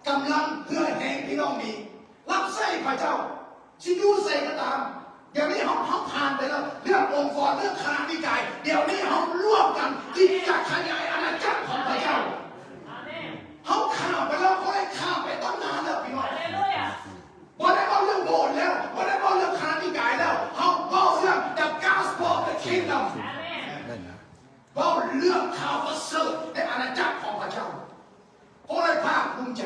ກຳລັງເຫື່ອແຮງພີ່ນ້ອງມີ ຮັບໃຊ້ພະເຈົ້າ ຊິຢູ່ໃສກໍຕາມ. ດຽວນີ້ເຮົາ ເຮົາຜ່ານໄປແລ້ວ ເລື່ອງອົງກອນ ເລື່ອງຄະນະນິກາຍ. ດຽວນີ້ເຮົາລວມກັນທີ່ຈະຂະຫຍາຍອານາຈັກຂອງພະເຈົ້າ. ເຮົາຂ້າມໄປແລ້ວ ເຮົາໄດ້ຂ້າມໄປຕັ້ງນານແລ້ວ ພີ່ນ້ອງ. ບໍ່ໄດ້ເວົ້າເລື່ອງໂບດແລ້ວ ບໍ່ໄດ້ເວົ້າເລື່ອງຄະນະນິກາຍແລ້ວ ເຮົາເວົ້າເລື່ອງ the gospel of the kingdom. ເວົ້າເລື່ອງຂ່າວປະເສີດໃນອານາຈັກຂອງພະເຈົ້າ. ກໍເລີຍພາກພູມໃຈ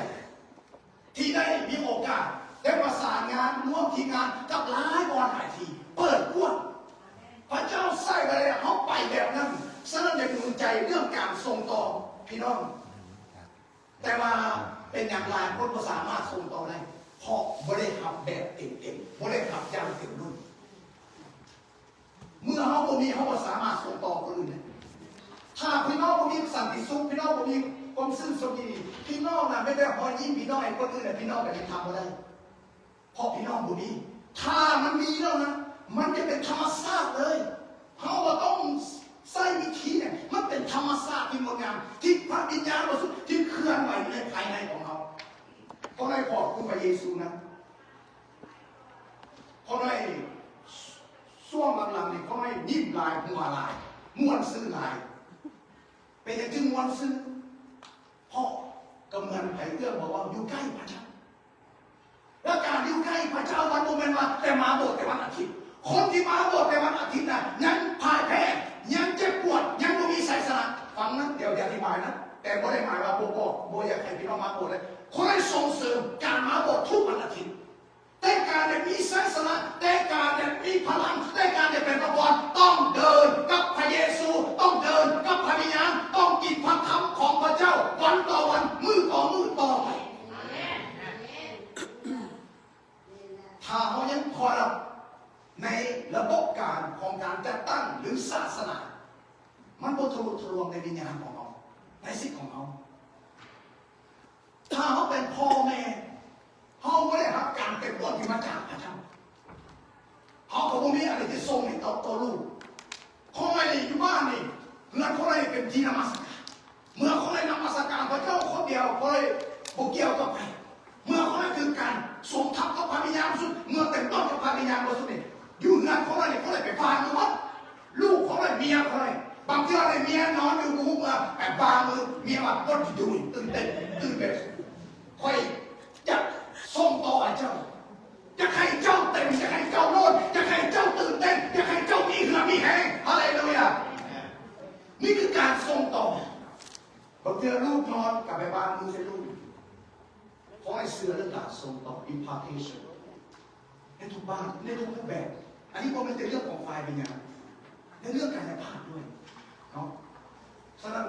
ທີ່ໄດ້ມີໂອກາດໄດ້ປະສານງານຮ່ວມທີມງານກັບຫຼາຍບ່ອນຫຼາຍທີ່ ເປີດກວ້າງ. ພະເຈົ້າໃຊ້ໄວ້ແລ້ວ ເຮົາໄປແບບນັ້ນ. ສະນັ້ນ ຢາກໜູນໃຈເລື່ອງການສົ່ງຕໍ່ພີ່ນ້ອງ. ແຕ່ວ່າເປັນຫຍັງຫຼາຍຄົນບໍ່ສາມາດສົ່ງຕໍ່ໄດ້? ເພາະບໍ່ໄດ້ຮັບແບບເຕັມໆ ບໍ່ໄດ້ຮັບຢ່າງເຕັມໜ່ວຍ. ເມື່ອເຮົາບໍ່ມີ ເຮົາບໍ່ສາມາດສົ່ງຕໍ່ຄົນອື່ນໄດ້. ຖ້າພີ່ນ້ອງບໍ່ມີສັນຕິສຸກ ພີ່ນ້ອງບໍ່ມີຄວາມຊື່ນຊົມຍິນດີ ພີ່ນ້ອງນະແມ່ນແຕ່ຮອຍຍິ້ມ ພີ່ນ້ອງໃຫ້ຄົນອື່ນ ແລະ ພີ່ນ້ອງກໍຍັງທຳບໍ່ໄດ້ ເພາະພີ່ນ້ອງບໍ່ມີ. ຖ້າມັນມີແລ້ວນະ ມັນຈະເປັນທຳມະຊາດເລີຍ. ເຮົາບໍ່ຕ້ອງໃຊ້ວິທີນີ້ ມັນເປັນທຳມະຊາດທີ່ງົດງາມ ທີ່ພະວິນຍານບໍລິສຸດທີ່ເຄື່ອນໄຫວຢູ່ໃນພາຍໃນຂອງເຮົາ. ເພາະໃນຂອບຄຸນພະເຢຊູນະ. ເພາະໃນຊ່ວງຫຼັງໆນີ້ ເພາະໃນຍິ້ມຫຼາຍ ຫົວຫຼາຍ ມ່ວນຊື່ນຫຼາຍ. ເປັນຫຍັງຈຶ່ງມ່ວນຊື່ນ? ເພາະກໍເໝືອນໃຜເອື້ອມບອກວ່າຢູ່ໃກ້ພະເຈົ້າ. ແລະ ການຢູ່ໃກ້ພະເຈົ້າ ມັນບໍ່ແມ່ນວ່າແຕ່ມາໂບດແຕ່ວັນອາທິດ. ຄົນທີ່ມາໂບດແຕ່ວັນອາທິດນະ ຍັງພ່າຍແພ້ ຍັງເຈັບປວດ ຍັງບໍ່ມີໄຊຊະນະ. ຟັງນະ ດຽວຈະອະທິບາຍນະ ແຕ່ບໍ່ໄດ້ໝາຍວ່າບໍ່ບອກ ບໍ່ຢາກໃຫ້ພີ່ນ້ອງມາໂບດເລີຍ. ຂໍໃຫ້ສົ່ງເສີມການມາໂບດທຸກວັນອາທິດ. ແຕ່ການໄດ້ມີໄຊຊະນະ ແຕ່ການໄດ້ມີພະລັງ ແຕ່ການໄດ້ເປັນພະພອນ ຕ້ອງເດີນກັບພະເຢຊູ ຕ້ອງເດີນກັບພະວິນຍານ ຕ້ອງກິນພະຄຳຂອງພະເຈົ້າ ວັນຕໍ່ວັນ ມື້ຕໍ່ມື້ຕໍ່ໄປ. ຖ້າເຮົາຍັງຄໍລັບໃນລະບົບການຂອງການຈັດຕັ້ງ ຫຼື ສາສະໜາ ມັນບໍ່ທະລຸທະລວງໃນວິນຍານຂອງເຮົາ ໃນຊີວິດຂອງເຮົາ. ຖ້າເຮົາເປັນພໍ່ແມ່ ເຮົາບໍ່ໄດ້ຮັບການເຕັມລ້ນທີ່ມາຈາກພະເຈົ້າ ເຮົາກໍບໍ່ມີອາໄລທີ່ສົ່ງໃຫ້ຕໍ່ ຕໍ່ລູກ. ຂ້ອຍນີ້ຢູ່ບ້ານນີ້ ເຮືອນຂ້ອຍເປັນທີ່ນະມັດສະການ. ເມື່ອຂ້ອຍໄດ້ນະມັດສະການພະເຈົ້າຄົນດຽວ ຂ້ອຍບໍ່ກ່ຽວກັບໃຜ. ເມື່ອຂ້ອຍຖືກການຊົງທັບກັບພະວິນຍານບໍລິສຸດ ເມື່ອເຕັມລ້ນກັບພະວິນຍານບໍລິສຸດນີ້ ຢູ່ເຮືອນຂ້ອຍນີ້ ຂ້ອຍໄດ້ໄປບ້ານໝົດ. ລູກຂ້ອຍ ເມຍຂ້ອຍ ບາງເທື່ອເລີຍ ເມຍນອນຢູ່ ບໍ່ຮູ້ເມືອ ແບບບາງມື້ ເມຍວ່າ What you doing? ຕື່ນເຕັ້ນ ຕື່ນແບບ ຂ້ອຍຢາກສົ່ງຕໍ່ໃຫ້ເຈົ້າ ຢາກໃຫ້ເຈົ້າເຕັມ ຢາກໃຫ້ເຈົ້າໂລດ ຢາກໃຫ້ເຈົ້າຕື່ນເຕັ້ນ ຢາກໃຫ້ເຈົ້າມີເຫື່ອມີແຮງ. ຮາເລລູຢາ! ນີ້ຄືການສົ່ງຕໍ່. ບາງເທື່ອລູກນອນ ກັບໄປບາງມື້ໃສ່ລູກ. ຂໍໃຫ້ເຊື່ອເລື່ອງການສົ່ງຕໍ່ impartation ໃນທຸກບ້ານ ໃນທຸກຮູບແບບ. ອັນນີ້ບໍ່ແມ່ນແຕ່ເລື່ອງຂອງຝ່າຍວິນຍານ ໃນເລື່ອງກາຍະພາບດ້ວຍເນາະ. ສະນັ້ນ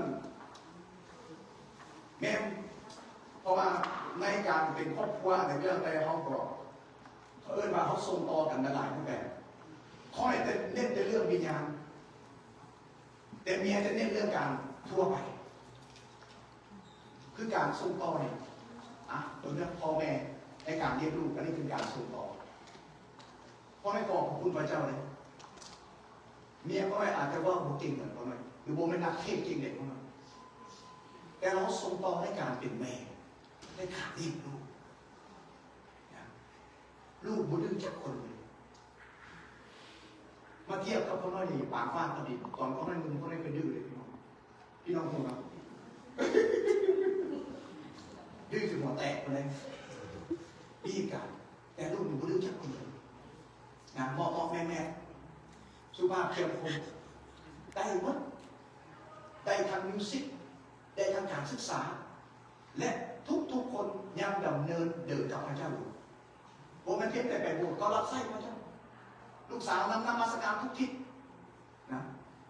ແມ່ນ ເພາະວ່າໃນການເປັນຄອບຄົວ ໃນເລື່ອງໃດເຮົາກໍ ເຂົາເອີ້ນວ່າເຮົາສົ່ງຕໍ່ກັນໃນຫຼາຍຮູບແບບ. ຂ້ອຍແຕ່ເນັ້ນແຕ່ເລື່ອງວິນຍານ ແຕ່ເມຍຈະເນັ້ນເລື່ອງການທົ່ວໄປ ຄືການສົ່ງຕໍ່ນີ້ ອະ ຕົວເລືອກພໍ່ແມ່ໃນການລ້ຽງລູກ ອັນນີ້ຄືການສົ່ງຕໍ່. ພໍ່ແມ່ຂອບພະຄຸນພະເຈົ້າເດ້ ເມຍພໍ່ແມ່ອາດຈະເວົ້າບໍ່ເກັ່ງເໝືອນພໍ່ແມ່ ຫຼື ບໍ່ແມ່ນນັກເທດເກັ່ງເດ້ພໍ່ແມ່ ແຕ່ເຮົາສົ່ງຕໍ່ໃນການເປັນແມ່ ໃນການລ້ຽງລູກ. ນະ ລູກບໍ່ດື້ຈັກຄົນເລີຍ. ມາທຽບກັບຂ້ານ້ອຍນີ້ ປານຟ້າກັບດິນ. ຕອນຂ້ານ້ອຍໜຸ່ມ ຂ້ານ້ອຍກໍດື້ເດ້ພີ່ນ້ອງ. ພີ່ນ້ອງຮູ້ເນາະ? ດື້ຈົນຫົວແຕກພຸ້ນເດ້. ດີກັນ ແຕ່ລູກນີ້ບໍ່ດື້ຈັກຄົນເລີຍ. ນະ ເໝາະໆແມະໆ ສຸພາບ ເຄື່ອງຄົງ ໄດ້ໝົດ. ໄດ້ທັງມິວຊິກ ໄດ້ທັງການສຶກສາ ແລະ ທຸກໆຄົນຍັງດຳເນີນເດີນກັບພະເຈົ້າຢູ່. ບໍ່ແມ່ນພຽງແຕ່ໄປໂບດ ກໍຮັບໃຊ້ພະເຈົ້າ. ລູກສາວນຳນະມັດສະການທຸກທິດນະ.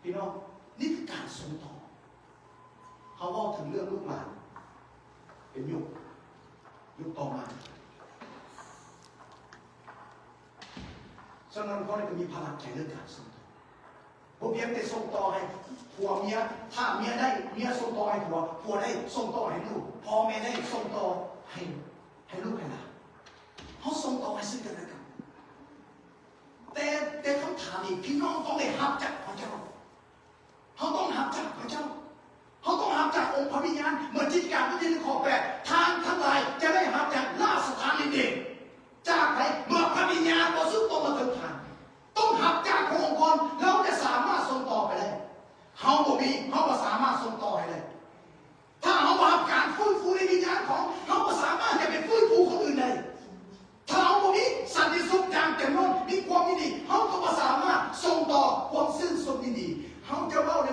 ພີ່ນ້ອງ ນີ້ຄືການສົ່ງຕໍ່. ເຮົາເວົ້າເຖິງເລື່ອງລູກຫຼານ ເປັນຍຸກ ຍຸກຕໍ່ມາ. ສະນັ້ນ ເຮົາໄດ້ມີພາລະໃຈເລື່ອງການສົ່ງຕໍ່. ບໍ່ພຽງແຕ່ສົ່ງຕໍ່ໃຫ້ຜົວເມຍ ຖ້າເມຍໄດ້ ເມຍສົ່ງຕໍ່ໃຫ້ຜົວ ຜົວໄດ້ສົ່ງຕໍ່ໃຫ້ລູກ ພໍ່ແມ່ໄດ້ສົ່ງຕໍ່ໃຫ້ ໃຫ້ລູກໃຫ້ຫຼານ. ເຮົາສົ່ງຕໍ່ໃຫ້ຊຶ່ງກັນແລະກັນ. ແຕ່ ແຕ່ຄຳຖາມນີ້ ພີ່ນ້ອງຕ້ອງໄດ້ຮັບຈາກພະເຈົ້າ. ເຮົາຕ້ອງຮັບຈາກພະເຈົ້າ. ເຮົາຕ້ອງຮັບຈາກອົງພະວິນຍານ. ເມື່ອກິດຈະການບົດທີໜຶ່ງ ຂໍ້ແປດ ທ່ານທັງຫຼາຍຈະໄ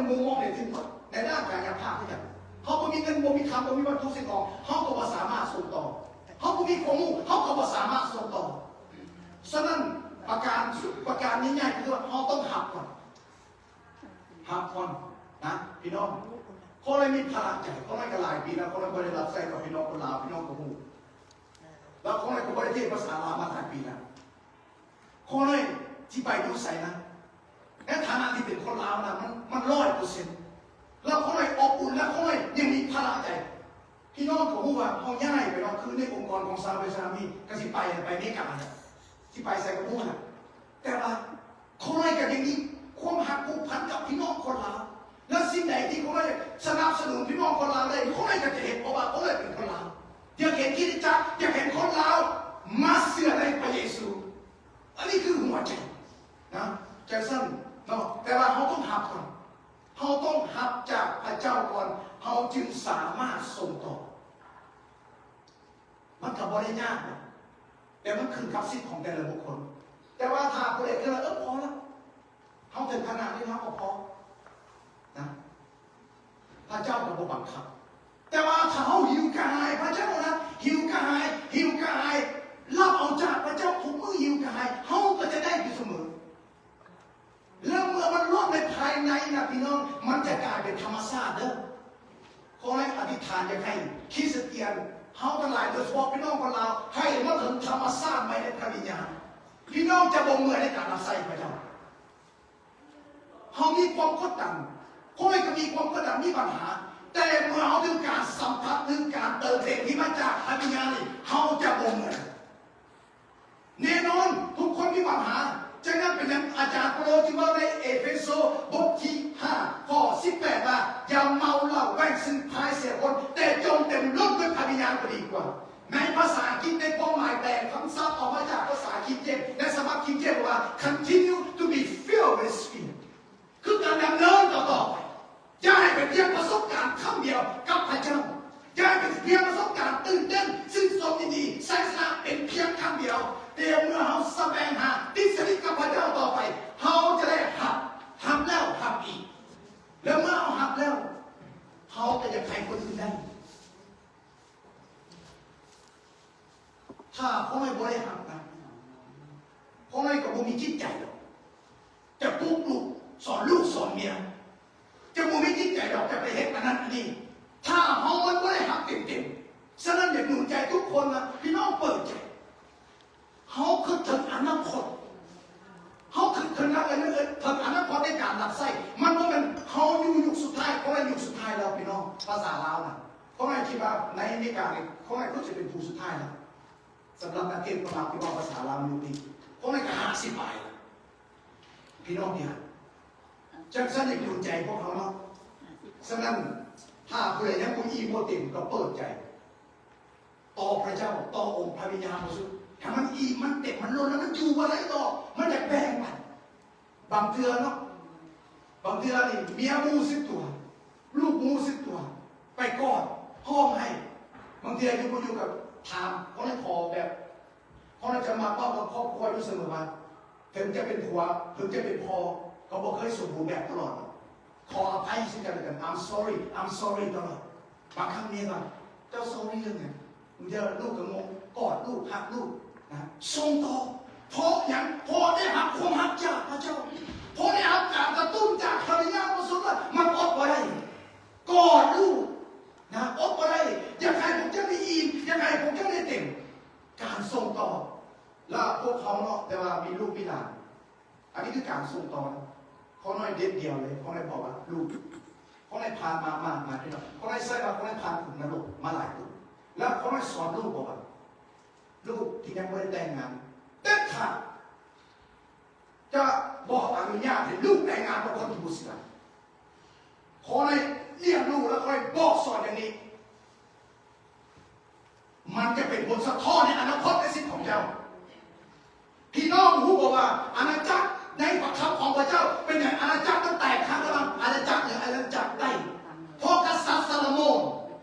ມຸມມອງໄດ້ເຖິງໝົດໃນດ້ານກາຍະພາບຄືກັນ. ເຮົາບໍ່ມີເງິນ, ບໍ່ມີຄຳ, ບໍ່ມີວັດຖຸສິ່ງຂອງ, ເຮົາກໍບໍ່ສາມາດສົ່ງຕໍ່. ເຮົາບໍ່ມີຄວາມຮູ້, ເຮົາກໍບໍ່ສາມາດສົ່ງຕໍ່. ສະນັ້ນ ປະການ, ປະການໃຫຍ່ໆ ຄືວ່າເຮົາຕ້ອງຮັບກ່ອນ. ຮັບກ່ອນນະ ພີ່ນ້ອງ. ຂ້ອຍມີພາລະໃຈ, ຂ້ອຍກໍຫຼາຍປີແລ້ວ, ຂ້ອຍບໍ່ໄດ້ຮັບໃຊ້ກັບພີ່ນ້ອງຄົນລາວ, ພີ່ນ້ອງກໍຮູ້. ແລ້ວຂ້ອຍກໍບໍ່ໄດ້ເທດພາສາລາວມາຫຼາຍປີແລ້ວ. ຂ້ອຍຊິໄປຢູ່ໃສນະ ໃນຖານະທີ່ເປັນຄົນລາວນະ ມັນ, ມັນຮ້ອຍເປີເຊັນ. ແລ້ວຂ້ອຍອົບອຸ່ນ, ແລ້ວຂ້ອຍຍັງມີພາລະໃຈ. ພີ່ນ້ອງກໍຮູ້ວ່າເຮົາຍ້າຍໄປເນາະ, ຄືໃນອົງກອນຂອງ Salvation Army ກໍຊິໄປ, ໄປອາເມລິກາແຫຼະ, ຊິໄປໃສກໍບໍ່ຮູ້ນະ. ແຕ່ວ່າຂ້ອຍກໍຍັງມີຄວາມຮັກຜູກພັນກັບພີ່ນ້ອງຄົນລາວ, ແລະ ສິ່ງໃດທີ່ຂ້ອຍສະໜັບສະໜູນພີ່ນ້ອງຄົນລາວໄດ້, ຂ້ອຍກໍຈະເຮັດ, ເພາະວ່າຂ້ອຍເປັນຄົນລາວ. ຢາກເຫັນຄຣິສຕະຈັກ, ຢາກເຫັນຄົນລາວມາເຊື່ອໃນພະເຢຊູ. ອັນນີ້ຄືຫົວໃຈນະ, ຈັ່ງຊັ້ນເນາະ. ແຕ່ວ່າເຮົາຕ້ອງຮັບກ່ອນ, ເຮົາຕ້ອງຮັບຈາກພະເຈົ້າກ່ອນ, ເຮົາຈຶ່ງສາມາດສົ່ງຕໍ່. ມັນກໍບໍ່ໄດ້ຍາກດອກ, ແຕ່ມັນຂຶ້ນກັບສິດຂອງແຕ່ລະບຸກຄົນ. ແຕ່ວ່າຖ້າຜູ້ໃດຄິດວ່າ ເອີ ພໍລະ, ເຮົາເຖິງຂະໜາດນີ້ເຮົາກໍພໍນະ, ພະເຈົ້າກໍບໍ່ບັງຄັບ. ແຕ່ວ່າຖ້າເຮົາຫິວກະຫາຍພະເຈົ້ານະ, ຫິວກະຫາຍ, ຫິວກະຫາຍ, ຮັບເອົາຈາກພະເຈົ້າທຸກມື້, ຫິວກະຫາຍ, ເຮົາກໍຈະໄດ້ຢູ່ສະເໝີ. ແລ້ວເມື່ອມັນລອດໃນພາຍໃນນະ ພີ່ນ້ອງ, ມັນຈະກາຍເປັນທຳມະຊາດເດີ້. ຂໍໃຫ້ອະທິຖານຢາກໃຫ້ຄຣິສຕຽນເຮົາທັງຫຼາຍ, ໂດຍສະເພາະພີ່ນ້ອງຄົນລາວ, ໃຫ້ມາເຖິງທຳມະຊາດໃໝ່ໃນພະວິນຍານ. ພີ່ນ້ອງຈະບໍ່ເມື່ອຍໃນການຮັບໃຊ້ພະເຈົ້າ. ເຮົາມີຄວາມກົດດັນ, ຂ້ອຍກໍມີຄວາມກົດດັນ, ມີບັນຫາ, ແຕ່ເມື່ອເຮົາຖືກການສຳຜັດ, ຖືກການເຕີມເຕັມທີ່ມາຈາກພະວິນຍານນີ້, ເຮົາຈະບໍ່ເມື່ອຍ. ແນ່ນອນ ທຸກຄົນມີບັນຫາ. ຈາກນັ້ນເປັນຫຍັງອາຈານເປົາໂລຈຶ່ງເວົ້າໃນເອເຟໂຊບົດທີຫ້າ ຂໍ້ສິບແປດວ່າ, ຢ່າເມົາເຫຼົ້າແວ່ງຊຶມພາຍເສຍຄົນ, ແຕ່ຈົ່ງເຕັມລົ້ນດ້ວຍພະວິນຍານກໍດີກວ່າ. ໃນພາສາອັງກິດ ໃນຄວາມໝາຍແປ ຄຳສັບເອົາມາຈາກພາສາຄິງເຈມ ໃນສະບັບຄິງເຈມ ບອກວ່າ continue to be filled with Spirit ຄືການດຳເນີນຕໍ່ໆໄປ. ຢ່າໃຫ້ເປັນພຽງປະສົບການຄັ້ງດຽວກັບພະເຈົ້າ. ຢ່າໃຫ້ເປັນພຽງປະສົບການຕື່ນເຕັ້ນ, ຊື່ນຊົມ, ຍິນດີ, ໄຊຊະນະເປັນພຽງຄັ້ງດຽວ. ແຕ່ເມື່ອເຮົາສະແຫວງຫາຕິດສະໜິດກັບພະເຈົ້າຕໍ່ໄປ, ເຮົາຈະໄດ້ຮັບ, ຮັບແລ້ວຮັບອີກ. ແລ້ວເມື່ອເຮົາຮັບແລ້ວ, ເຮົາກໍຢາກໃຫ້ຄົນອື່ນໄດ້. ຖ້າພໍ່ແມ່ບໍ່ໄດ້ຮັບນະ, ພໍ່ແມ່ກໍບໍ່ມີຈິດໃຈດອກ ຈະປຸກລູກ, ສອນລູກ, ສອນເມຍ, ຈະບໍ່ມີຈິດໃຈດອກ ຈະໄປເຮັດອັນນັ້ນອັນນີ້ ຖ້າເຮົາມັນບໍ່ໄດ້ຮັບເຕັມໆ. ສະນັ້ນ ຢາກໜູນໃຈທຸກຄົນນະ ພີ່ນ້ອງເປີດໃຈ. ເຮົາຄິດເຖິງອະນາຄົດ, ເຮົາຄິດເຖິງ ເຖິງອະນາຄົດໃນການຮັບໃຊ້. ມັນບໍ່ແມ່ນເຮົາຢູ່ຍຸກສຸດທ້າຍ, ເພາະວ່າຍຸກສຸດທ້າຍແລ້ວ ພີ່ນ້ອງ, ພາສາລາວນະ. ເພາະວ່າຄິດວ່າໃນອາເມລິການີ້ ຄົນນັ້ນຄືຈະເປັນຜູ້ສຸດທ້າຍແລ້ວ ສຳລັບນັກເທດຂອງລາວທີ່ເວົ້າພາສາລາວຢູ່ນີ້ ຄົນນັ້ນກໍຫ້າສິບປາຍແລ້ວ ພີ່ນ້ອງເອີຍ. ຈັ່ງຊັ້ນ ຢາກໜູນໃຈພວກເຮົາເນາະ. ສະນັ້ນ ຖ້າຜູ້ໃດຍັງບໍ່ອີ່ມບໍ່ເຕັມ ກໍເປີດໃຈຕໍ່ພະເຈົ້າ, ຕໍ່ອົງພະວິນຍານບໍລິສຸດ ໃຫ້ມັນອີ່ມ ມັນເຕັມ ມັນລົ້ນ ແລ້ວມັນຢູ່ບໍ່ໄດ້ຕໍ່, ມັນຢາກແບ່ງປັນ. ບາງເທື່ອເນາະ, ບາງເທື່ອນີ້ເມຍບໍ່ຮູ້ສຶກຕົວ, ລູກບໍ່ຮູ້ສຶກຕົວ, ໄປກອດ, ຮ້ອງໄຫ້. ບາງເທື່ອຢູ່ບໍ່ຢູ່ກໍຖາມ, ເຂົາເລີຍຂໍແບບ, ເຂົາເລີຍຈະມາເວົ້າກັບຄອບຄົວຢູ່ສະເໝີວ່າ ເຖິງຈະເປັນຜົວ, ເຖິງຈະເປັນພໍ່, ກໍບໍ່ເຄີຍສົມບູນແບບຕະຫຼອດ. ຂໍອະໄພຊຶ່ງກັນແລະກັນ, I'm sorry, I'm sorry ຕະຫຼອດ. ບາງຄັ້ງເມຍວ່າ ເຈົ້າ sorry ເລື່ອງຫຍັງ? ບາງເທື່ອລູກກໍງົງ, ກອດລູກ, ຮັກລູກນະ, ສົ່ງຕໍ່. ເພາະຫຍັງ? ເພາະໄດ້ຮັບຄວາມຮັກຈາກພະເຈົ້າ, ເພາະໄດ້ຮັບການກະຕຸ້ນຈາກພະວິນຍານບໍລິສຸດວ່າມັນອົດບໍ່ໄດ້. ກອດລູກນະ, ອົດບໍ່ໄດ້. ຢາກໃຫ້ພວກເຈົ້າໄດ້ອີ່ມ, ຢາກໃຫ້ພວກເຈົ້າໄດ້ເຕັມ. ການສົ່ງຕໍ່. ແລ້ວພວກເຮົາເນາະ, ແຕ່ວ່າມີລູກມີຫຼານ, ອັນນີ້ຄືການສົ່ງຕໍ່ນະ. ພໍ່ນ້ອຍເດັດດ່ຽວເລີຍ, ພໍ່ນ້ອຍບອກວ່າ ລູກ, ພໍ່ນ້ອຍຜ່ານມາ, ມາ, ມາ, ພີ່ນ້ອງ, ພໍ່ນ້ອຍໃສ່ວ່າ ພໍ່ນ້ອຍຜ່ານຂຸມນະລົກມາຫຼາຍຕົວ, ແລ້ວພໍ່ນ້ອຍສອນລູກບອກວ່າ ລູກທີ່ຍັງບໍ່ໄດ້ແຕ່ງງານ ເດັດຂາດຈະບໍ່ອະນຸຍາດໃຫ້ລູກແຕ່ງງານກັບຄົນທີ່ບໍ່ເຊື່ອ. ຂໍໃຫ້ລ້ຽງລູກ ແລ້ວຄ່ອຍບອກສອນຢ່າງນີ້. ມັນຈະເປັນບົດສະທ້ອນໃນອະນາຄົດໃນຊີວິດຂອງເຈົ້າ. ພີ່ນ້ອງຮູ້ບໍ່ວ່າອານາຈັກໃນພະຄຳຂອງພະເຈົ້າເປັນຫຍັງອານາຈັກມັນແຕກຫັກລະຫວ່າງອານາຈັກເໜືອອານາຈັກໃຕ້? ເພາະກະສັດຊາໂລໂມນ,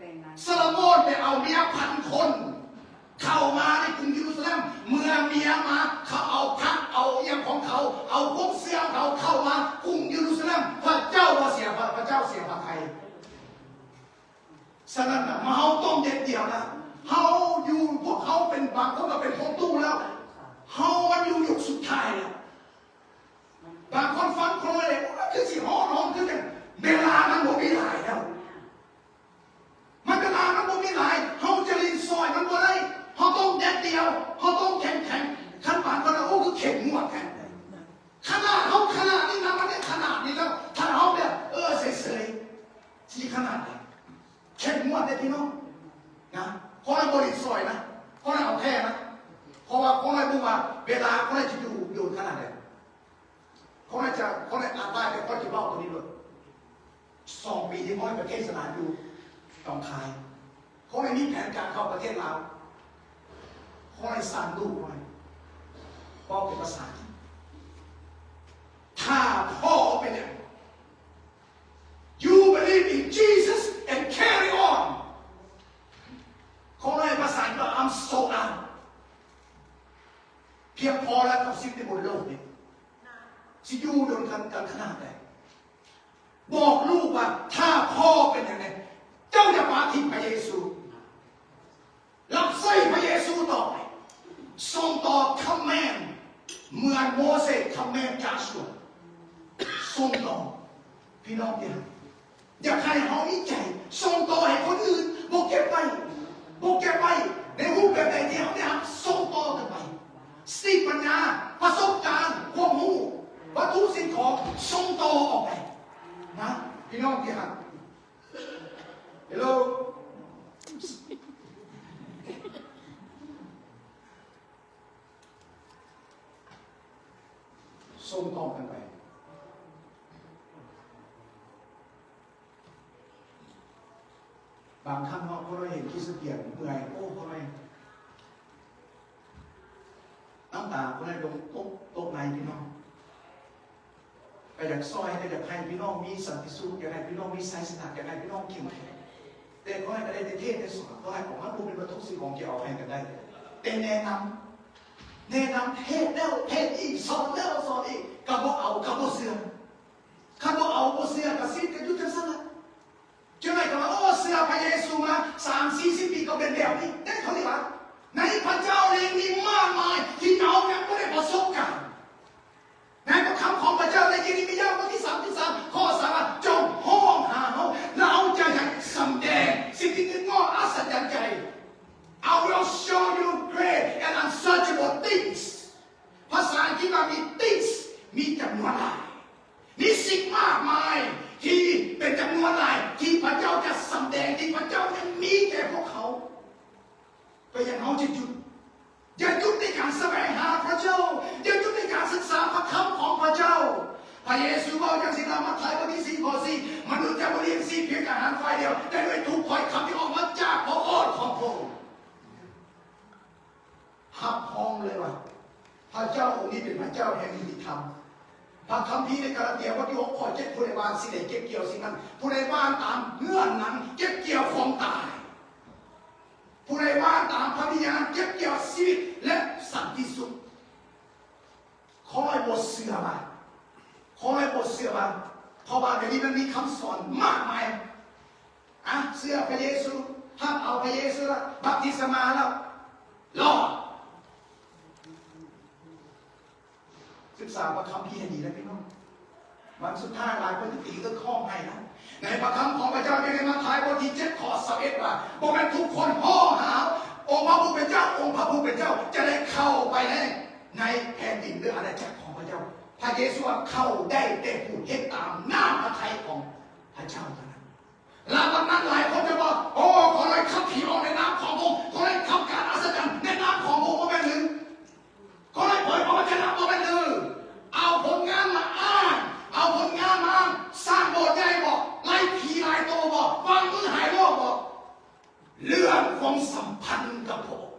ຊາໂລໂມນໄປເອົາເມຍພັນຄົນເຂົ້າມາໃນກຸງເຢຣູຊາເລັມ. ເມື່ອເມຍມາ, ເຂົາເອົາພັກ, ເອົາອີ່ຫຍັງຂອງເຂົາ, ເອົາຄວາມເຊື່ອຂອງເຂົາເຂົ້າມາກຸງເຢຣູຊາເລັມ. ພະ ສະນັ້ນນະ ມາເຮົາຕ້ອງເດັດດ່ຽວນະ. ເຮົາຢູ່ ພວກເຮົາເປັນ ບາງຄົນກໍເປັນພໍ່ຕູ້ແລ້ວ. ເຮົາມັນຢູ່ຍຸກສຸດທ້າຍແລ້ວ. ບາງຄົນຟັງຄົນລະແບບ ໂອ້ຍ ຄືຊິຮ້ອນ ຮ້ອນຄືຫຍັງ. ເວລາມັນບໍ່ມີຫຼາຍແລ້ວ. ມັນ ເວລາມັນບໍ່ມີຫຼາຍ. ເຮົາຈະຫຼິ້ນຊ່ອຍມັນບໍ່ໄດ້. ເຮົາຕ້ອງເດັດດ່ຽວ. ເຮົາຕ້ອງເຂັ້ມແຂງ. ຄັນບາງຄົນ ໂອ້ ຄືເຂັ້ມງວດແທ້. ຂະໜາດເຮົາຂະໜາດນີ້ນະ ມັນໄດ້ຂະໜາດນີ້ແລ້ວ. ຖ້າເຮົາແບບ ເອີ ເສີຍໆ ຊິຂະໜາດໃດ? ເຂັ້ມງວດເດ້ພີ່ນ້ອງນະ. ຂໍໃຫ້ບໍລິສຸດນະ, ຂໍໃຫ້ເອົາແທ້ນະ. ເພາະວ່າຂໍໃຫ້ຮູ້ວ່າເວລາ ຂໍໃຫ້ຈະຢູ່ດົນຂະໜາດໃດ. ຂໍໃຫ້ຈະ ຂໍໃຫ້ອາດຕາຍ ແຕ່ຂໍຈະເວົ້າຕົວນີ້ໂລດ. ສອງປີທີ່ຂ້ອຍໄປເທດສະນາຢູ່ໜອງຄາຍ, ຂ້ອຍມີແຜນການເຂົ້າປະເທດລາວ, ຂ້ອຍສັ່ງລູກຂ້ອຍເວົ້າເປັນພາສາອັງກິດ. ຖ້າພໍ່ເປັນຫຍັງ You believe in Jesus and carry on. ຂໍໃຫ້ພາສາອັງກິດວ່າ I'm sold out. ພຽງພໍແລ້ວກັບຊີວິດໃນບົນໂລກນີ້. ຊິຢູ່ດົນກັນ ກັນຂະໜາດໃດ? ບອກລູກວ່າ ຖ້າພໍ່ເປັນຫຍັງໃດ ເຈົ້າຢ່າປະຖິ້ມພະເຢຊູ. ຮັບໃຊ້ພະເຢຊູຕໍ່ໄປ. ສົ່ງຕໍ່ຄຳແມ່ນ ເໝືອນໂມເສສຄຳແມ່ນຈາຊວາ. ສົ່ງຕໍ່ ພີ່ນ້ອງທີ່ຮັກ. ຢາກໃຫ້ເຮົາມີໃຈສົ່ງຕໍ່ໃຫ້ຄົນອື່ນ, ບໍ່ເກັບໄວ້, ບໍ່ເກັບໄວ້ໃນຮູບແບບໃດທີ່ເຮົາໄດ້ຮັບ, ສົ່ງຕໍ່ກັນໄປ. ສະຕິປັນຍາ, ປະສົບການ, ຄວາມຮູ້, ວັດຖຸສິ່ງຂອງ, ສົ່ງຕໍ່ອອກໄປນະ ພີ່ນ້ອງທີ່ຮັກ. Hello. ສົ່ງຕໍ່ກັນໄປ. ບາງຄັ້ງເນາະ ພວກເຮົາເຫັນຄຣິສຕຽນເມື່ອຍ, ໂອ້ ພວກເຮົາ ນ້ຳຕາພວກເຮົາລົງຕົກ, ຕົກໃນພີ່ນ້ອງ. ກໍຢາກຊ່ອຍ, ກໍຢາກໃຫ້ພີ່ນ້ອງມີສັນຕິສຸກ, ຢາກໃຫ້ພີ່ນ້ອງມີໄຊຊະນະ, ຢາກໃຫ້ພີ່ນ້ອງເຂັ້ມແຂງ. ແຕ່ຂໍໃຫ້ກໍໄດ້ແຕ່ເທດແຕ່ສອນ, ຂໍໃຫ້ອອກມາບໍ່ເປັນວັດຖຸສິ່ງຂອງທີ່ເອົາໃຫ້ກັນໄດ້. ແຕ່ແນະນຳ, ແນະນຳ, ເທດແລ້ວເທດອີກ, ສອນແລ້ວສອນອີກ, ກໍບໍ່ເອົາ, ກໍບໍ່ເຊື່ອ. ຄັນບໍ່ເອົາ, ບໍ່ເຊື່ອ, ກໍຊີວິດກໍຢູ່ຈັ່ງຊັ້ນລະ. ຈັ່ງໃດກໍວ່າ ໂອ້ ເຊື່ອພະເຢຊູມາສາມສີ່ສິບປີກໍເປັນແບບນີ້ເດ້. ເຂົາເລີຍວ່າ ໃນພະເຈົ້າເອງມີມາກມາຍທີ່ເຮົາຍັງບໍ່ໄດ້ປະສົບການ. ໃນພະຄຳຂອງພະເຈົ້າໃນເຢເຣມີຍາ ບົດທີສາມສິບສາມ ຂໍ້ສາມວ່າ ຈົ່ງຮ້ອງຫາເຮົາ ແລະ ເຮົາຈະຍັງສຳແດງສິ່ງທີ່ງຶດງອມອັດສະຈັນໃຈ. I will show you great and unsearchable things. ພາສາອັງກິດວ່າມີ things ມີຈຳນວນຫຼາຍ, ມີສິ່ງມາກມາຍທີ່ເປັນຈຳນວນຫຼາຍ ທີ່ພະເຈົ້າຈະສຳແດງ, ທີ່ພະເຈົ້າຍັງມີແກ່ພວກເຮົາ. ກໍຢ່າເຮົາຈະຢຸດ, ຢ່າຢຸດໃນການສະແຫວງຫາພະເຈົ້າ, ຢ່າຢຸດໃນການສຶກສາພະຄຳຂອງພະເຈົ້າ. ພະເຢຊູເວົ້າຈັ່ງຊີ້ນະ, ມັດທາຍ ບົດທີສີ່ ຂໍ້ສີ່ ມະນຸດຈະບໍ່ລ້ຽງຊີບພຽງອາຫານຝ່າຍດຽວ, ແຕ່ດ້ວຍທຸກຖ້ອຍຄຳທີ່ອອກມາຈາກພະໂອດຂອງພະອົງ. ຮັບຮອງເລີຍວ່າ ພະເຈົ້າອົງນີ້ເປັນພະເຈົ້າແຫ່ງຍຸຕິທຳ. ພະຄຳພີໃນກາລາເຕຍ ບົດທີຫົກ ຂໍ້ເຈັດ ຜູ້ໃດຫວ່ານສິ່ງໃດ ເກັບກ່ຽວສິ່ງນັ້ນ. ຜູ້ໃດຫວ່ານຕາມເງື່ອນໜັງ ເກັບກ່ຽວຄວາມຕາຍ. ຜູ້ໃດຫວ່ານຕາມພະວິນຍານ ເກັບກ່ຽວຊີວິດ ແລະ ສັນຕິສຸກ. ຂໍໃຫ້ບໍ່ເຊື່ອວ່າ, ຂໍໃຫ້ບໍ່ເຊື່ອວ່າ, ເພາະວ່າດຽວນີ້ມັນມີຄຳສອນມາກມາຍ. ອະ, ເຊື່ອພະເຢຊູ, ຮັບເອົາພະເຢຊູລະ, ບັບຕິສະມາລະ, ລອດ. ສຶກສາພະຄຳພີໃຫ້ດີນະພີ່ນ້ອງ. ວັນສຸດທ້າຍຫຼາຍຄົນຊິຕີເອິກຮ້ອງໄຫ້ນະ. ໃນພະຄຳຂອງພະເຈົ້າຢູ່ໃນມາທາຍ ບົດທີເຈັດ ຂໍ້ຊາວເອັດ ວ່າ ບໍ່ແມ່ນທຸກຄົນຮ້ອງຫາອົງພະຜູ້ເປັນເຈົ້າ, ອົງພະຜູ້ເປັນເຈົ້າຈະໄດ້ເຂົ້າໄປໃນ ໃນແຜ່ນດິນ ຫຼື ອານາຈັກຂອງພະເຈົ້າ. ພະເຢຊູວ່າ ເຂົ້າໄດ້ແຕ່ຜູ້ເຮັດຕາມນ້ຳພະໄທຂອງພະເຈົ້າເທົ່ານັ້ນ. ແລ້ວວັນນັ້ນຫຼາຍຄົນຈະບອກ, ໂອ້ ຂໍໄດ້ຂັບຜີອອກໃນນາມຂອງພະອົງ, ຂໍໄດ້ທຳການອັດສະຈັນໃນນາມຂອງພະອົງ. ບໍ່ແມ່ນຫຼື? ຂໍໄດ້ເຜີຍພະວະຈະນະ. ບໍ່ແມ່ນຫຼື? ເອົາຜົນງານມາອ້າງ, ເອົາຜົນງານມາອ້າງ. ສ້າງໂບດໃຫຍ່ບໍ? ໄລ່ຜີຫຼາຍໂຕບໍ? ວາງມືຫາຍໂລກບໍ? ເລື່ອງຄວາມສຳພັນກັບພະອົງ.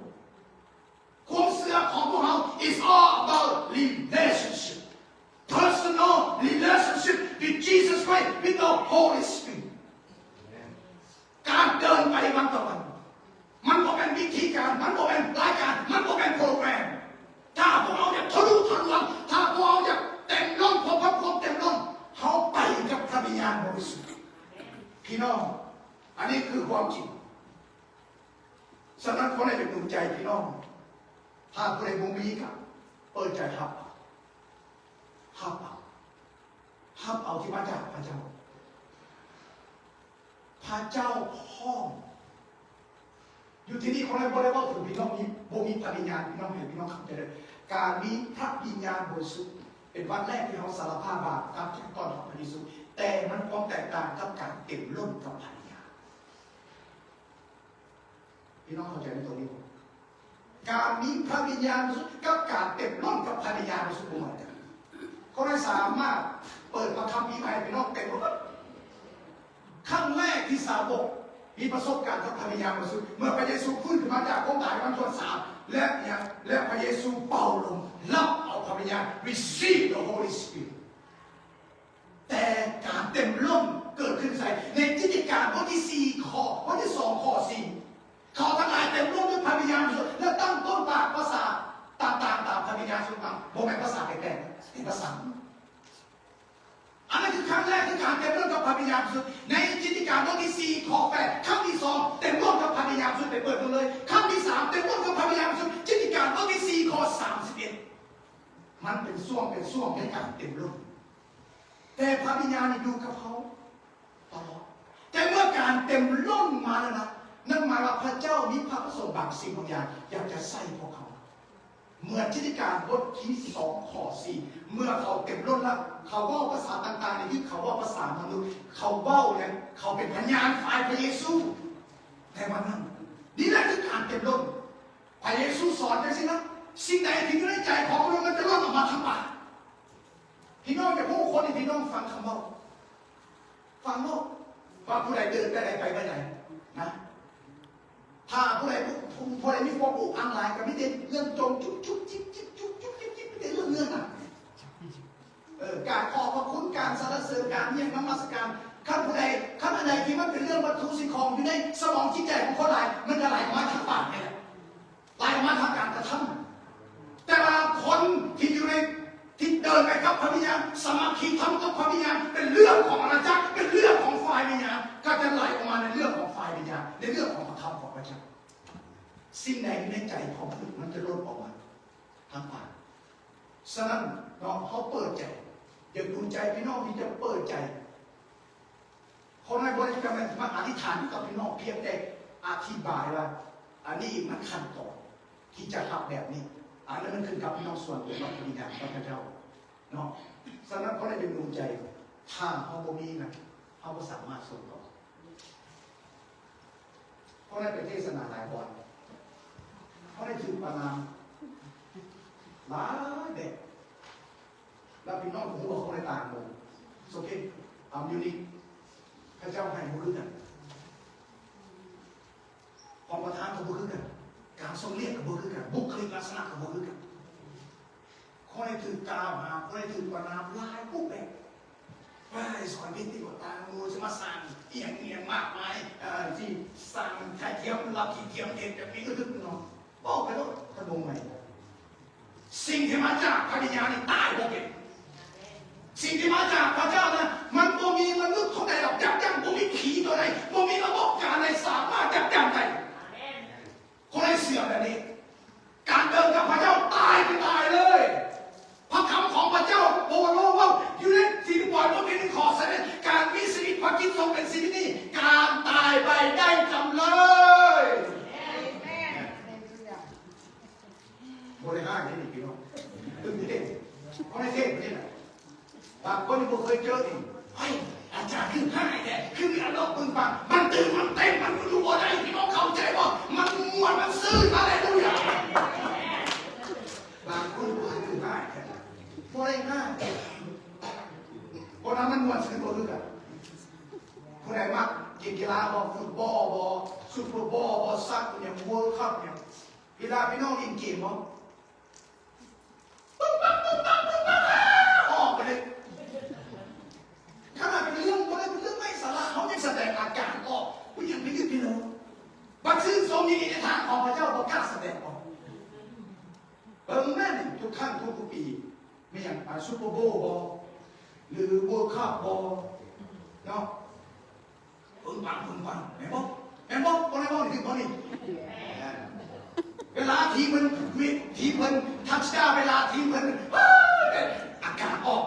ຄວາມເຊື່ອຂອງພວກເຮົາ is all about relationship, personal relationship with Jesus Christ, with the Holy Spirit. ການເດີນໄປວັນຕໍ່ວັນ ມັນບໍ່ແມ່ນວິທີການ, ມັນບໍ່ແມ່ນລາຍການ, ມັນບໍ່ແມ່ນໂປຣແກຣມ. ຖ້າພວກເຮົາຢາກທະລຸທະລວງ, ຖ້າພວກເຮົາຢາກເຕັມລົ້ນ, ພົບກັບຄວາມເຕັມລົ້ນ, ເຮົາໄປກັບພະວິນຍານບໍລິສຸດ. ພີ່ນ້ອງ, ອັນນີ້ຄືຄວາມຈິງ. ສະນັ້ນ ຂໍໃຫ້ເປັນໜູນໃຈພີ່ນ້ອງ, ຖ້າຜູ້ໃດບໍ່ມີກໍເປີດໃຈຮັບເອົາ, ຮັບເອົາ, ຮັບເອົາທີ່ມາຈາກພະເຈົ້າ. ພະເຈົ້າພ້ອມ. ຢູ່ທີ່ນີ້ ຂໍໃຫ້ບໍ່ໄດ້ເວົ້າເຖິງພີ່ນ້ອງມີ ບໍ່ມີພະວິນຍານ, ພີ່ນ້ອງ ໃຫ້ພີ່ນ້ອງເຂົ້າໃຈເດີ. ການມີພະວິນຍານບໍລິສຸດ ເປັນວັນແລກທີ່ເຮົາສາລະພາບບາບ ກັບຈາກຕ້ອນຮັບພະເຢຊູ, ແຕ່ມັນຄວາມແຕກຕ່າງກັບການເຕັມລົ້ນກັບພະວິນຍານ. ພີ່ນ້ອງເຂົ້າໃຈໃນຕົງນີ້ບໍ່? ການມີພະວິນຍານບໍລິສຸດກັບການເຕັມລົ້ນກັບພະວິນຍານບໍລິສຸດບໍ່ເໝືອນກັນ. ຂໍໃຫ້ສາມາດເປີດພະຄຳພີໃຫ້ພີ່ນ້ອງເຕັມໝົດ. ຄັ້ງແລກທີ່ສາວົກມີປະສົບການກັບພະວິນຍານບໍລິສຸດ ເມື່ອພະເຢຊູຟື້ນຂຶ້ນມາຈາກຄວາມຕາຍວັນທີສາມ ແລະ ຫຍັງ? ແລະ ພະເຢຊູເປົ່າລົມ ຮັບເອົາພະວິນຍານ receive the Holy Spirit. ແຕ່ການເຕັມລົ້ນເກີດຂຶ້ນໃສ? ໃນກິດຈະການບົດທີສີ່ ຂໍ້ ບົດທີສອງ ຂໍ້ສີ່ ເຂົາທັງຫຼາຍເຕັມລົ້ນດ້ວຍພະວິນຍານບໍລິສຸດ ແລະ ຕັ້ງຕົ້ນປາກພາສາຕ່າງໆ ຕາມພະວິນຍານຊົງຕັ້ງ, ບໍ່ແມ່ນພາສາແປກໆ ເປັນພາສາ. ອັນນັ້ນຄືຄັ້ງແລກ ຄືການເຕັມລົ້ນກັບພະວິນຍານບໍລິສຸດ ໃນກິດຈະການບົດທີສີ່ ຂໍ້ແປດ. ຄັ້ງທີສອງ ເຕັມລົ້ນກັບພະວິນຍານບໍລິສຸດ ໄປເປີດເບິ່ງເລີຍ. ຄັ້ງທີສາມ ເຕັມລົ້ນກັບພະວິນຍານບໍລິສຸດ ກິດຈະການບົດທີສີ່ ຂໍ້ສາມສິບເອັດ. ມັນເປັນຊ່ວງ ເປັນຊ່ວງໃນການເຕັມລົ້ນ. ແຕ່ພະວິນຍານນີ້ຢູ່ກັບເຮົາຕະຫຼອດ. ແຕ່ເມື່ອການເຕັມລົ້ນມາແລ້ວນະ, ນັ້ນໝາຍວ່າພະເຈົ້າມີພະປະສົງບາງສິ່ງບາງຢ່າງ ຢາກຈະໃຊ້ພວກເຮົາ. ເໝືອນກິດຈະການບົດທີສອງ ຂໍ້ສີ່ ເມື່ອເຂົາເຕັມລົ້ນແລ້ວ ເຂົາເວົ້າພາສາຕ່າງໆ ນີ້ຄືເຂົາເວົ້າພາສາມະນຸດ, ເຂົາເວົ້າ ແລະ ເຂົາເປັນພະຍານຝ່າຍພະເຢຊູໃນວັນນັ້ນ. ນີ້ແຫຼະຄືການເຕັມລົ້ນ. ພະເຢຊູສອນຈັ່ງຊີ້ນະ, ສິ່ງໃດທີ່ຢູ່ໃນໃຈຂອງມະນຸດ ມັນຈະລົ້ນອອກມາທາງປາກ. ພີ່ນ້ອງຢາກຮູ້ຄົນນີ້ ພີ່ນ້ອງຟັງຄຳເວົ້າ, ຟັງໂລດ ວ່າຜູ້ໃດເດີນໄປໃດ ໄປໄປໃດນະ. ຖ້າຜູ້ໃດ ຜູ້ ຜູ້ໃດມີຄວາມອຸອັ່ງຫຼາຍ ກໍມີແຕ່ເລື່ອງຈົ່ມຈຸກຈຸກຈິກຈິກ ຈຸກຈຸກຈິກຈິກ ມີແຕ່ເລື່ອງເງິນນະ. ເອີ ການຂອບພະຄຸນ ການສັນລະເສີນ ການຮຽນນະມັດສະການ, ຄັນຜູ້ໃດ ຄັນອັນໃດທີ່ມັນເປັນເລື່ອງວັດຖຸສິ່ງຂອງຢູ່ໃນສະໝອງຈິດໃຈຂອງຄົນຫຼາຍ ມັນຈະໄຫຼອອກມາທາງປາກນີ້ແຫຼະ. ໄຫຼມາທາງການກະທຳ. ແຕ່ວ່າຄົນທີ່ຢູ່ໃນ ທີ່ເດີນໄປກັບພະວິນຍານ, ສາມັກຄີທຳກັບພະວິນຍານ, ເປັນເລື່ອງຂອງອານາຈັກ, ເປັນເລື່ອງຂອງຝ່າຍວິນຍານ, ກໍຈະໄຫຼອອກມາໃນເລື່ອງຂອງຝ່າຍວິນຍານ, ໃນເລື່ອງຂອງພະຄຳຂອງພະເຈົ້າ. ສິ່ງໃດຢູ່ໃນໃຈຂອງມະນຸດ ມັນຈະລົ້ນອອກມາທາງປາກ. ສະນັ້ນເນາະ, ເຮົາເປີດໃຈ, ຢາກໜູນໃຈພີ່ນ້ອງທີ່ຈະເປີດໃຈ. ຂໍໃຫ້ບໍລິກຳມາອະທິຖານກັບພີ່ນ້ອງ, ພຽງແຕ່ອະທິບາຍວ່າ ອັນນີ້ມັນຂັ້ນຕອນທີ່ຈະຮັບແບບນີ້, ອັນນັ້ນມັນຂຶ້ນກັບພີ່ນ້ອງສ່ວນຕົວກັບພະວິນຍານຂອງພະເຈົ້າເນາະ. ສະນັ້ນ ຂໍໃຫ້ເປັນດວງໃຈ, ຖ້າເຮົາບໍ່ມີນະ, ເຮົາບໍ່ສາມາດສົ່ງຕໍ່. ຂໍໃຫ້ໄປເທດສະໜາຫຼາຍບ່ອນ, ຂໍໃຫ້ຖືກປະນາມຫຼາຍແບບ. ແລ້ວພີ່ນ້ອງກໍຮູ້ວ່າຄົນໃນຕ່າງໝູ່ ໂອເຄ ອາ ຢູນິກ ເຂົາເຈົ້າໃຫ້ບໍ່ຄືກັນ, ຂອງປະທານກໍບໍ່ຄືກັນ, ການຊົງລຽກກໍບໍ່ຄືກັນ, ບຸກຄະລິກລັກສະນະກໍບໍ່ຄືກັນ. ຂ້ອຍຖືກກ່າວຫາ, ຂ້ອຍຖືກປະນາມຫຼາຍຮູບແບບ. ເອີຍ ສອນພິດນີ້ບໍ່ຕ່າງໝູ່, ຈະມາສ້າງອີ່ຫຍັງອີ່ຫຍັງມາກມາຍ, ເອີ ຊິສ້າງໄຂ່ທຽມ, ລັດທິທຽມເທັດແບບນີ້ກໍຖືກເນາະ. ເວົ້າໄປໂລດ ຖ້າບໍ່ແມ່ນ ສິ່ງທີ່ມາຈາກພະວິນຍານນີ້ຕາຍບໍ່ເປັນ. ສິ່ງທີ່ມາຈາກພະເຈົ້ານະ ມັນບໍ່ມີມະນຸດຄົນໃດດອກຍັບຢັ້ງ, ບໍ່ມີຜີຕົວໃດ, ບໍ່ມີລະບົບການໃດສາມາດຍັບຢັ້ງໄດ້. ຄົນໃດເຊື່ອແບບນີ້ ການເດີນກັບພະເຈົ້າຕາຍກໍຕາຍເລີຍ. ພະຄຳຂອງພະເຈົ້າ ໂປໂລເວົ້າຢູ່ໃນຟີລິບປອຍບົດທີໜຶ່ງ ຂໍ້ຊາວເອັດ ການມີຊີວິດພະຄຣິດຊົງເປັນຊີວິດນີ້, ການຕາຍໄປໄດ້ກຳເລີຍ. ບໍ່ໄດ້ຮ້າຍເດ້ນີ້ພີ່ນ້ອງ, ຕື່ນເຕັ້ນ. ເພາະໃນເທດນີ້ນະ ບາງຄົນບໍ່ເຄີຍເຈີອີກ, ເຮີ້ຍ ອາຈານຄືຮ້າຍແທ້, ຄືມີອາລົມປຶງປັງ. ມັນຕື່ນ ມັນເຕັ້ນ, ມັນຢູ່ບໍ່ໄດ້. ພີ່ນ້ອງເຂົ້າໃຈບໍ່? ມັນມ່ວນ, ມັນຊື່ນ. ຮາເລລູຢາ! ບາງຄົນບໍ່ຄືຮ້າຍແທ້, ບໍ່ໄດ້ຮ້າຍ. ຄົນເຮົາມັນມ່ວນຊື່ນບໍ່ຄືກັນ. ຜູ້ໃດມັກເກມກິລາບໍ່? ຟຸດບອລບໍ່? ຊຸບເປີບອລບໍ່? ຊັກຫຍັງ? ເວີລຄັບຫຍັງ? ເວລາພີ່ນ້ອງຫຼິ້ນເກມບໍ່? ປຶ້ງປັງ ປຶ້ງປັງ ປຶ້ງປັງ ອອກໄປເລີຍ. ຂະໜາດເປັນເລື່ອງບໍ່ໄດ້ເປັນເລື່ອງໄຮ້ສາລະ, ເຮົາຍັງສະແດງອາການອອກ, ເປັນຫຍັງໄປຍຶດຕິດເລີຍ? ບັດຊື່ນຊົມຍິນດີໃນທາງຂອງພະເຈົ້າ ບໍ່ກ້າສະແດງອອກ. ເບິ່ງແມ່ນທຸກຄັ້ງທຸກໆປີ, ແມ່ນຫຍັງ ອາ ຊຸບເປີໂບລບໍ່ ຫຼື ເວີລຄັບບໍ່ ເນາະ? ເບິ່ງ ປັງປຶງປັງ ແມ່ນບໍ່? ແມ່ນບໍ່? ບໍ່ໄດ້ເວົ້ານີ້ ຖືກບໍ່ນີ້? ເວລາທີ່ເພິ່ນ ທີ່ເພິ່ນທັດສະດາ ເວລາທີ່ເພິ່ນ ອາກາດອອກ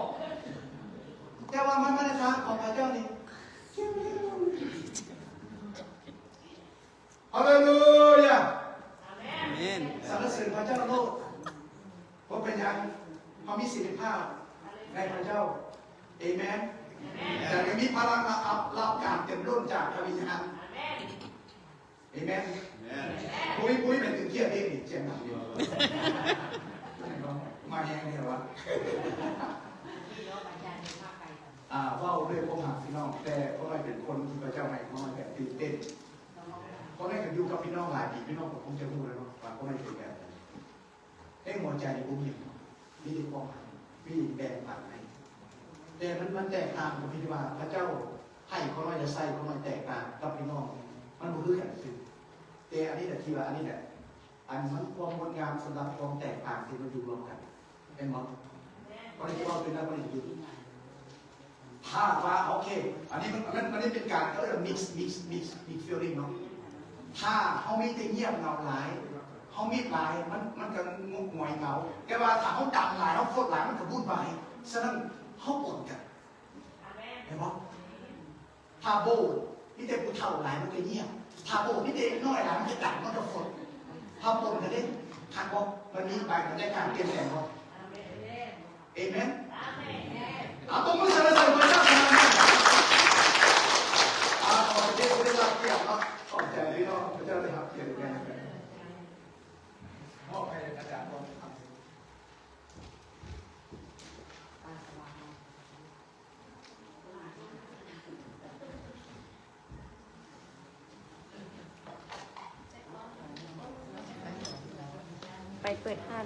ແຕ່ວ່າມັນມາໃນທາງຂອງພະເຈົ້ານີ້ ຮາເລລູຢາ ອາເມນ ສັນລະເສີນພະເຈົ້າໂລດ. ບໍ່ເປັນຫຍັງ ເຮົາມີສິດທິພາບໃນພະເຈົ້າ. ເອເມນ. ແຕ່ຍັງມີພະລັງລະດັບ ລະດັບການເຕັມລົ້ນຈາກພະວິນຍານ. ເອເມນ. ປຸ້ຍ ປຸ້ຍ ແມ່ນຕຶງກຽດເດ້ນີ້ ສຽງດັງຢູ່ ມາແຮງແທ້ວະ. ອ່າ ເວົ້າດ້ວຍຄວາມຮັກພີ່ນ້ອງ ແຕ່ຂ້ອຍເປັນຄົນທີ່ພະເຈົ້າໃຫ້ຂ້ອຍແບບຕື່ນເຕັ້ນ. ຂ້ອຍກໍຢູ່ກັບພີ່ນ້ອງຫຼາຍປີ ພີ່ນ້ອງກໍຄົງຈະຮູ້ແລ້ວເນາະ ວ່າຂ້ອຍເປັນແບບໃດ. ໃນຫົວໃຈນີ້ບໍ່ມີຫຍັງ ມີແຕ່ຄວາມຮັກ ມີແບ່ງປັນໃຫ້. ແຕ່ມັນ ມັນແຕກຕ່າງກັບທີ່ວ່າພະເຈົ້າໃຫ້ຂ້ອຍ ແລະ ໃສ່ຂ້ອຍ ແຕກຕ່າງກັບພີ່ນ້ອງ ມັນບໍ່ຄືກັນຊື່. ແຕ່ອັນນີ້ແຫຼະທີ່ວ່າ ອັນນີ້ແຫຼະ ອັນມັນຄວາມງົດງາມສຳລັບຄວາມແຕກຕ່າງທີ່ມາຢູ່ລວມກັນ ແມ່ນບໍ່? ຂ້ອຍຊິເວົ້າເປັນແນວນີ້ຢູ່. ຖ້າວ່າ ໂອເຄ ອັນນີ້ມັນ ມັນ ມັນເປັນການ ເອີ້ນວ່າ mix mix mix mix feeling ເນາະ. ຖ້າເຮົາມີແຕ່ງຽບເຫງົາຫຼາຍ ເຮົາມິດຫຼາຍ ມັນ ມັນກໍຫງອຍເຫງົາ. ແຕ່ວ່າຖ້າເຮົາດັງຫຼາຍ ເຮົາຟົດຫຼາຍ ມັນກໍວຸ່ນວາຍ. ສະນັ້ນເຮົາປົນກັນ ແມ່ນບໍ່? ຖ້າໂບດມີແຕ່ຜູ້ເຖົ້າຫຼາຍ ມັນກໍງຽບ. ຖ້າໂບດມີແຕ່ເດັກນ້ອຍຫຼາຍ ມັນກໍດັງ ມັນກໍຟົດ. ເຮົາປົນກັນເດ້ ຄັກບໍ່? ມັນມີບາງບັນຍາກາດປ່ຽນແປງບໍ່? ເອເມນ. ເອົາ ຕົບມືສັນລະເສີນພະເຈົ້າ. ອາ ຂອບໃຈທີ່ໄດ້ຮັບກຽດເນາະ ຂອບໃຈພີ່ນ້ອງ ພະເຈົ້າໄດ້ຮັບກຽດແດ່. ມອບໃຫ້ອາຈານກ່ອນ. ໄປເປີດຮ້ານ.